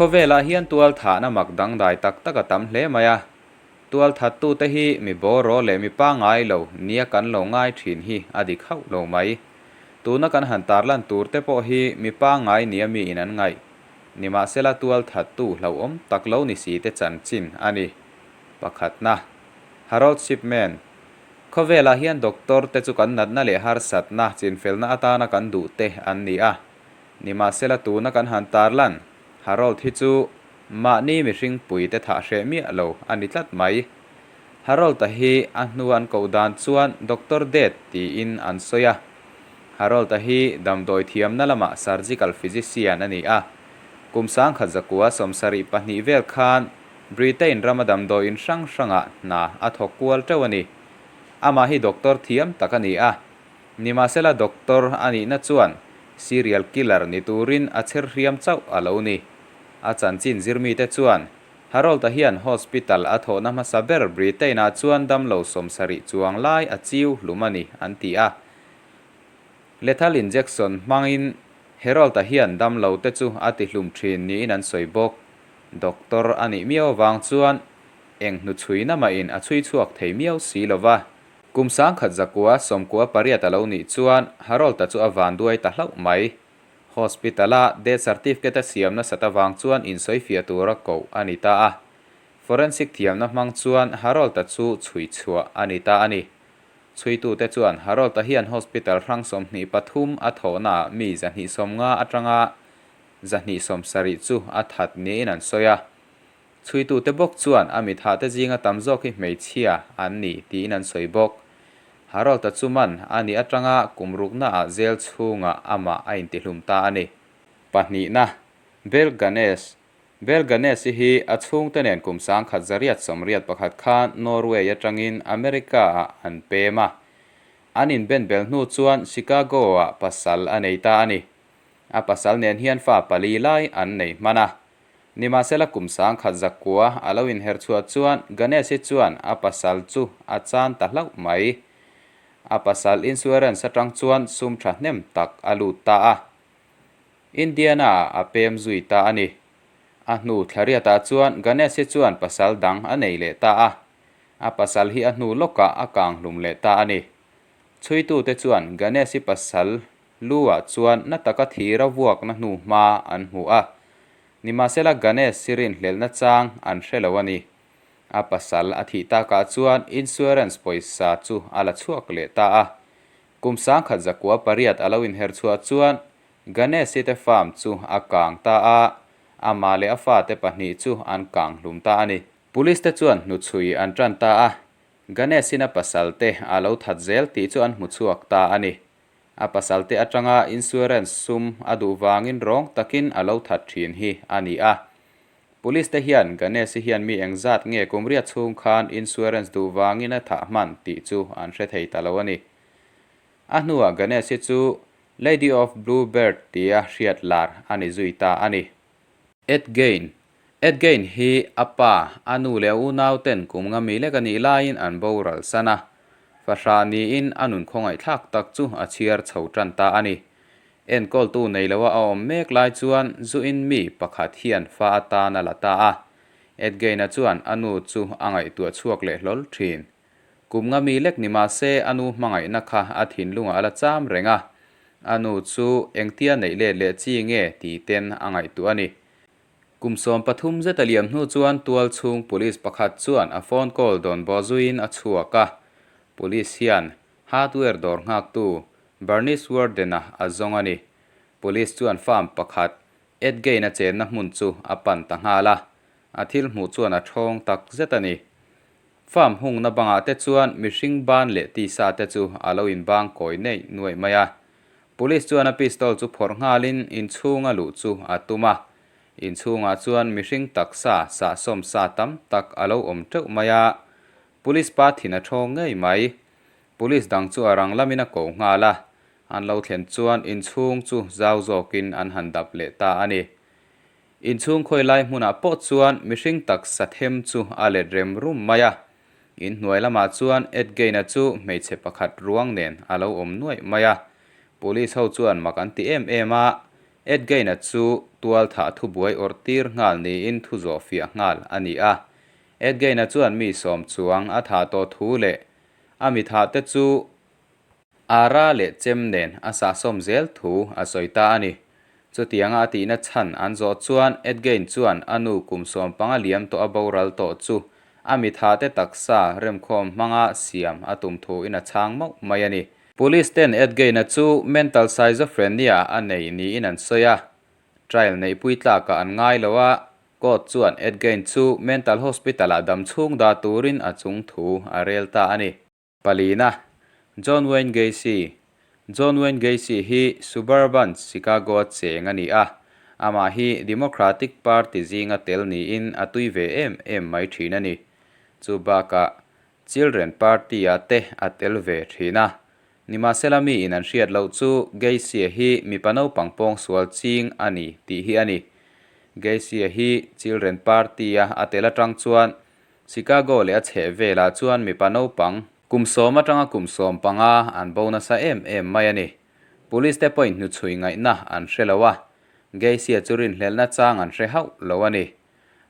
Khawvelah hian tualthahna mak dangdai tak tak a tam hle mai a, tualthattute hi mi bawraw leh mi pangngai lo nia kan lo ngai thin hi a dik hauh lo mai. Tuna kan han tarlan tur te pawh hi mi pangngai nia miin an ngaih. Nimahsela tualthattu hlauhawm tak lo ni si te chanchin a ni. Pakhatna, Harold Shipman, Khawvelah hian doctor te chu kan natna leh harsatna chinfelna atana kan duh te an ni a. Nimahsela tuna kan han tarlan, Harold hi chu mahni mihring pui te thah hreh miah lo a ni tlat mai. Harold-a hi a hnu an koh dan chuan Doctor Death tiin an sawi a. Harold-a hi damdawi thiamna lamah surgical physician a ni a. Kum sangkhat zakua 72 vel khan Britain rama damdawi in hrang hrangah hna a thawk kual teuh a ni. Amah hi doctor thiam tak a ni a. Nimahsela doctor a nihna chuan serial killer ni turin a chher hriam chauh a lo ni. A chanchin zirmite chuan Harold-a hian hospital a thawhna hmasa ber Britain-ah chuan damlo 70 chuang lai a chiu hlum a ni an ti a. Lethal injection hmangin Harold-a hian damlo te chu a ti hlum thin niin an sawi bawk. Doctor a nih miau avang chuan eng hnuchhuina mahin a chhui chhuak thei miau si lo va. Kum 1998 a lo nih chuan Harold-a chu a vanduai ta hlauh mai. Hospital-a death certificate a siam nasat avang chuan insawifiah tura koh a ni ta a. Forensic thiamna hmang chuan Harold-a chu chhui chhuah a ni ta a ni. Chhuitute chuan Harold-a hian hospital hrang 23 a thawhnaah mi 250 atanga 270 chu a that niin an sawi a. Chhuitute bawk chuan a mithahte zinga tam zawk hi hmeichhia an ni tiin an sawi bawk. Harold-a chu man a nih atanga kum ruknaah jail chhungah amah a intihlum ta a ni. Pahnihna, Bel Ganesh. Bel Ganesh-i hi a chhungte nen kum 1981 khan Norway atangin America-ah an pem a. An inbenbel hnu chuan Chicago-ah pasal a nei ta a ni. A pasal nen hian fa pali lai an nei hman a. Nimahsela kum 1900 a lo inher chhuah chuan Ganesh-i chuan a pasal chu a chan ta hlauh mai. A pasal insurance atang chuan sum thahnem tak a lut ta a. Indiana-ah a pem zui ta a ni. A hnu thlariatah chuan Ganesh-i chuan pasal dang a nei leh ta a. A pasal hi a hnu lawkah a kang hlum leh ta a ni. Chhuitute chuan Ganesh-i pasal Lu-ah chuan na taka thira vuakna hnu hma an hmu a. Nimahsela Ganesh sirin hlelhna chang an hre lo a ni. A pasal a thih takah chuan insurance pawisa chu a la chhuak leh ta a. Kum 1908 a lo inher chhuah chuan Ganesh-i te farm chu a kang ta a, amah leh a fate pahnih chu an kang hlum ta a ni. Police te chuan hnuchhui an tan ta a, Ganesh-in a pasal te a lo that zel tih chu an hmu chhuak ta a ni. A pasalte atanga insurance sum a duh vangin rawng takin a lo that thin hi a ni a. Police te hian Ganesh-i hian mi engzat nge kum riat chhung khan insurance duh vangin a thah hman tih chu an hre thei ta lo a ni. A hnuah Ganesh-i chu Lady of Blue Bird tia hriat lar a ni zui ta a ni. Ed Gein Ed Gein hi a pa, a nu leh a unau ten kum nga mi lek a nih laiin an boral san a. Fahrah niin a nun khawngaihthlak tak chu a chhiar chho tan ta a ni. Enkawltu nei loa a awm mek lai chuan zuin mi pakhat hian fa atan a la ta a. Ed Gein-a chuan a nu chu a ngaihtuah chhuak leh hlawl thin. Kum nga mi lek ni mah se a nu hmangaihna kha a thinlungah a la cham reng a. A nu chu engtia neih let leh chi nge tih ten a ngaihtuah a ni. Kum 13 zet a liam hnu chuan tual chhung police pakhat chuan a phone call dawn bawh zuiin a chhuak a. Police hian hardware dawr nghaktu Bernice Warden-a a zawng a ni. Police chuan farm pakhat Ed Gein-a chenna hmun chu a pan ta nghal a. A thil hmuh chuan a thawng tak zet a ni. Farm hungna bangah te chuan mihring ban leh tisa te chu a lo inbang kawi neih nuaih mai a. Police chuan a pistol chu phawrh nghalin inchhunga luh chu a tum a. Inchhungah chuan mihring taksa sahsawm sa tam tak a lo awm teuh mai a. Police pa thin a thawng ngei mai. Police dang chu a rang lamin a ko nghal a. An lo thlen chuan inchhung chu zau zawkin an han dap leh ta a ni. Inchhung khawi lai hmunah pawh chuan mihring taksa them chu a let rem rum mai a. In hnuai lamah chuan Ed Gein-a chu hmeichhe pakhat ruang nen a lo awm nuaih mai a. Police ho chuan mak an ti em em a. Ed Gein-a chu tualthah thubuai awrh tir nghal niin thu zawhfiah nghal a ni a. Ed Gein-a chuan mi sawm chuang a thah tawh thu leh a mi thah te chu Ara leh chem nen a sahsawm zel thu a sawi ta a ni. Chutianga a tihna chhan an zawh chuan Ed Gein chuan a nu kum 15 liam tawh a boral tawh chu a mithate taksa remkhawm hmanga siam a tum thuin a chhang mauh mai a ni. Police ten Ed Gein-a chu mental schizophrenia a nei niin an sawi a, trial neihpui tlakah an ngai lo a, court chuan Ed Gein chu mental hospital-ah dam chhung dah turin a chung thu a rel ta a ni. Palina, John Wayne Gacy John Wayne Gacy hi suburban Chicago-a cheng a ni a, amah hi Democratic Party zinga tel niin a tui ve em em mai thin a ni. Chu bakah Children Party-ah te a tel ve thin a. Nimahsela miin an hriat loh chu Gacy-a hi mipa naupang pawngsual ching a ni tih hi a ni. Gacy-a hi Children Party-a a tel atang chuan Chicago leh a chheh velah chuan mipa naupang kum sawm atanga kum 15 an bo nasa em em mai a ni. Police te pawhin hnuchhui ngaihna an hre lo a, Gacy-a chu rinhlelhna chang an hre hauh lo a ni.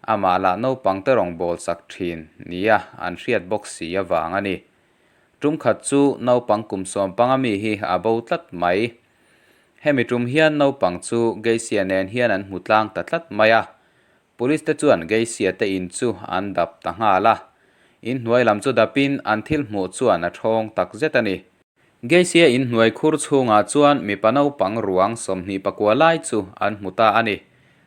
Amah lah naupang te rawn bawl sak thin nia an hriat bawk si avang a ni. Tum khat chu naupang kum 15 mi hi a bo tlat mai. Hemi tum hian naupang chu Gacy-a nen hian an hmu tlang ta tlat mai a, Police te chuan Geisia te in chu an dap ta nghal a, in hnuai lam chu dapin an thil hmuh chuan a thawng tak zet a ni. Geisia in hnuai khur chhungah chuan mipa naupang ruang 24 lai chu an hmu ta a ni.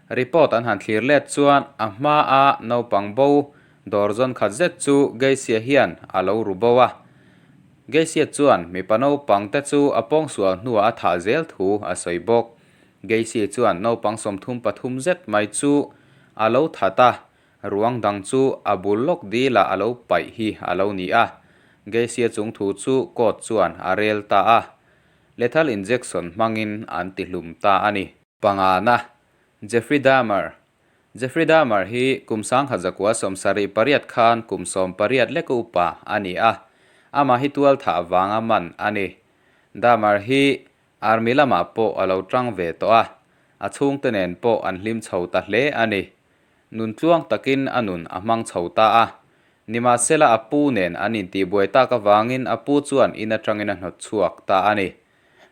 Report an han thlir let chuan a hma a naupang bo dawr zawn khat zet chu Geisia hian a lo ru bo a. Geisia chuan mipa naupang te chu a pawngsual hnuah a thah zel thu a sawi bawk. Gacy chuan naupang 33 zet mai chu a lo that a, ruang dang chu a bul lawk dilah a lo paih hi a lo ni a. Gacy-a chung thu chu court chuan a rel ta a, lethal injection hmangin an tihlum ta a ni. Pangana, Jeffrey Dahmer Jeffrey Dahmer hi kum 1978 khan kum 18 lek upa a ni a, amah hi tualthah vanga man a ni. Dahmer hi Army lamah pawh a lo tang ve tawh a, a chhungte nen pawh an hlim chho ta hle a ni. Nun tluang takin a nun a hmang chho ta a. Nimahsela a pu nen an intihbuai tak avangin a pu chuan in atangin a hnawt chhuak ta a ni.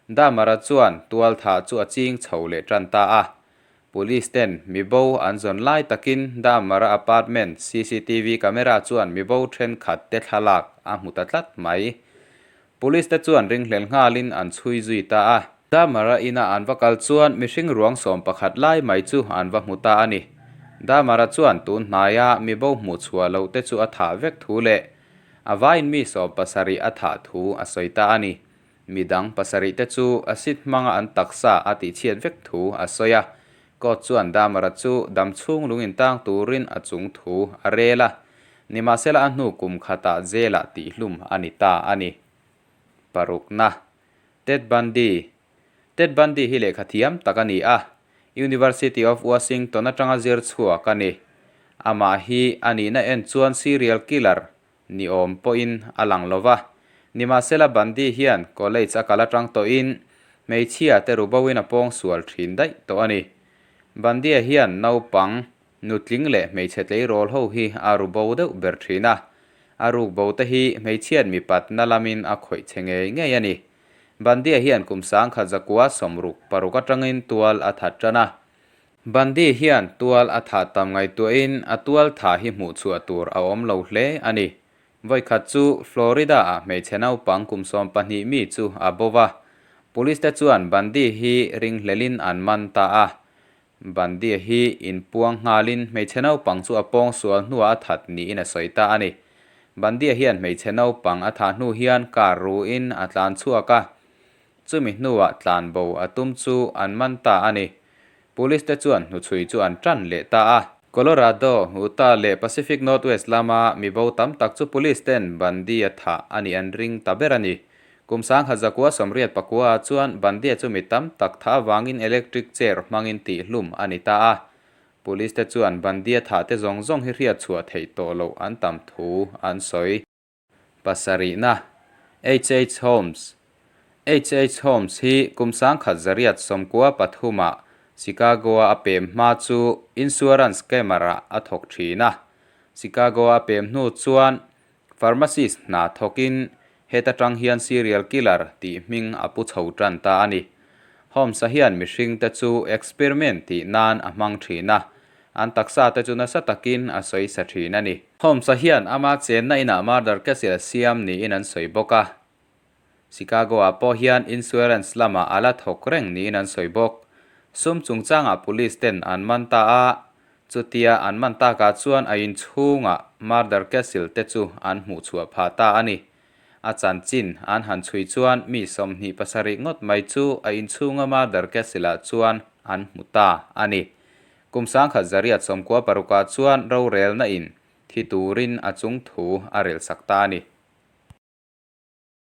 Damara chuan tualthah chu a ching chho leh tan ta a. Police ten mibo an zawn lai takin Damara apartment cctv camera chuan mibo thenkhat te thlalak a hmu ta tlat mai. Police te chuan ringhlel nghalin an chhui zui ta a. Damara ina an va kal chuan mihring ruang 11 lai mai chu an va hmu ta a ni. Damara chuan tun hnaia mibo hmuh chhuah loh te chu a thah vek thu leh a vaiin mi 17 a thah thu a sawi ta a ni. Midang pasarih te chu acid hmanga an taksa a tihchhiat vek thu a sawi a. Court chuan Damara chu dam chhung lung intang turin a chung thu a rel a. Nimahsela a hnu kum khatah jail-ah tihhlum a ni ta a ni. Parukna, Ted Bundy Ted Bundy hi lehkha thiam tak a ni a, University of Washington atanga zir chhuak a ni. Amah hi a nihna en chuan serial killer ni awm pawhin a lang lo va. Nimahsela Bundy hian college a kal atang tawhin hmeichhia te ruboin a pawngsual thin daih tawh a ni. Bundy-a hian naupang Nutling leh hmeichhe tleirawl ho hi a ru bo deuh ber thin a, a ruk bo te hi hmeichhiat mipatna lamin a khawih che ngei ngei a ni. Bandia hian kum 1966 atangin tual a that tan a. Bandi hian tual a thah tam ngaihtuahin a tual thah hi hmuh chhuah tur a awm lo hle a ni. Vawikhat chu Florida-ah hmeichhe naupang kum 12 mi chu a bo va, Police te chuan Bandi hi ringhlelin an man ta a. Bandia hi inpuang nghalin hmeichhe naupang chu a pawng sual hnuah a that niin a sawi ta a ni. Bandia hian hmeichhe naupang a thah hnu hian car ruin a tlan chhuak a, chumi hnuah tlan bo a tum chu an man ta a ni. Police te chuan hnuchhui chu an tan leh ta a. Colorado, Utah leh Pacific Northwest lama mi bo tam tak chu police ten Bandia thah a nih an ring ta ber a ni. Kum 1989 ah chuan Bandia chu mi tam tak thah avangin electric chair hmangin tihhlum a ni ta a. Police te chuan Bandia thah te zawng zawng hi hriat chhuah theih tawh loh an tam thu an sawi. Pasarihna, HH Holmes HH Holmes hi kum 1993 ah. Chicago-a a pem hma chu insurance scammer-ah a thawk thin a. Chicago-a a pem hnu chuan pharmacist hna thawkin heta tang hian serial killer tih hming a pu chho tan ta a ni. Holmes-a hian mihringte chu experiment tih nan a hmang thin a, an taksa te chu nasa takin a sawi sa thin a ni. Holmes-a hian ama chenna inah murder castle siam niin an sawi bawk a. Chicago-ah pawh hian insurance lamah a la thawk reng niin an sawi bawk. Sum chungchangah police ten an man ta a, chutia an man takah chuan a inchhungah murder castle te chu an hmuh chhuah phah ta a ni. A chanchin an han chhui chuan mi 27 ngawt mai chu a inchhunga murder castle-ah chuan an hmu ta a ni. Kum 1996 chuan rorelna in thi turin a chung thu a relsak ta a ni.